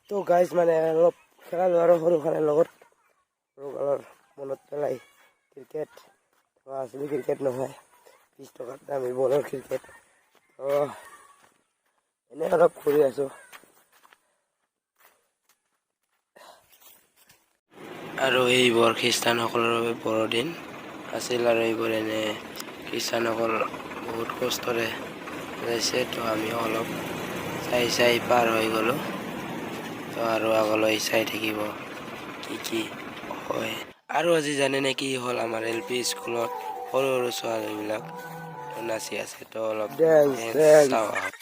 তো গাইজ, মানে অলপ খেলালোঁ আৰু সৰুখনৰ লগত, সৰুকালৰ মনত পেলাই ক্ৰিকেট। আচলি ক্ৰিকেট নহয়, 20 টকাত দামী বলৰ ক্ৰিকেট। তো এনেই অলপ ঘূৰি আছোঁ। আৰু এইবোৰ খ্ৰীষ্টানসকলৰ বাবে বৰদিন আছিল আৰু এইবোৰ এনে খ্ৰীষ্টানসকল বহুত কষ্টৰে যাইছে। তো আমি অলপ চাই চাই পাৰ হৈ গ'লোঁ। তো আৰু আগলৈ চাই থাকিব কি কি হয়। আৰু আজি জানেনে কি হ'ল? আমাৰ এল পি স্কুলত সৰু সৰু ছোৱালীবিলাক নাচি আছে। তো অলপ Dance, dance dance. চাওঁ আহক।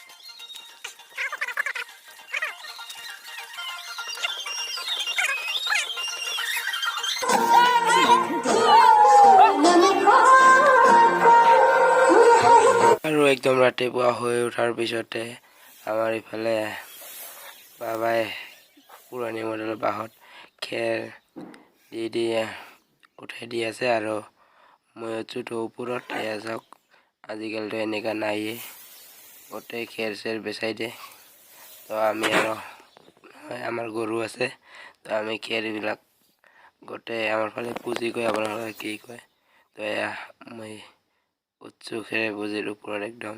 আৰু একদম ৰাতিপুৱা হৈ উঠাৰ পিছতে আমাৰ ইফালে বাবাই পুৰণি মডেলৰ বাঁহত খেৰ দি দি উঠাই দি আছে আৰু মই উঠোঁ ওপৰত। এয়া চাওক, আজিকালিতো এনেকুৱা নায়েই, গোটেই খেৰ চেৰ বেচাই দিয়ে। তো আমি আৰু আমাৰ গৰু আছে, তো আমি খেৰবিলাক গোটেই, আমাৰ ফালে পুঁজি কয়, আপোনালোকে কি কয়? তো এয়া মই উঠছোঁ খেৰ পুঁজিৰ ওপৰত একদম।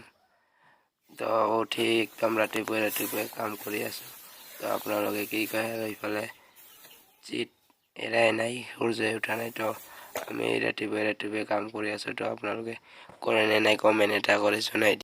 তো উঠি একদম ৰাতিপুৱাই ৰাতিপুৱাই কাম কৰি আছোঁ। তো আপোনালোকে কি কয়? আৰু ইফালে চিত এৰাই নাই, সূৰ্যই উঠা নাই। তো আমি ৰাতিপুৱাই ৰাতিপুৱাই কাম কৰি আছোঁ। তো আপোনালোকে কৰে নে নাই, কমেণ্ট এটা কৰি জনাই।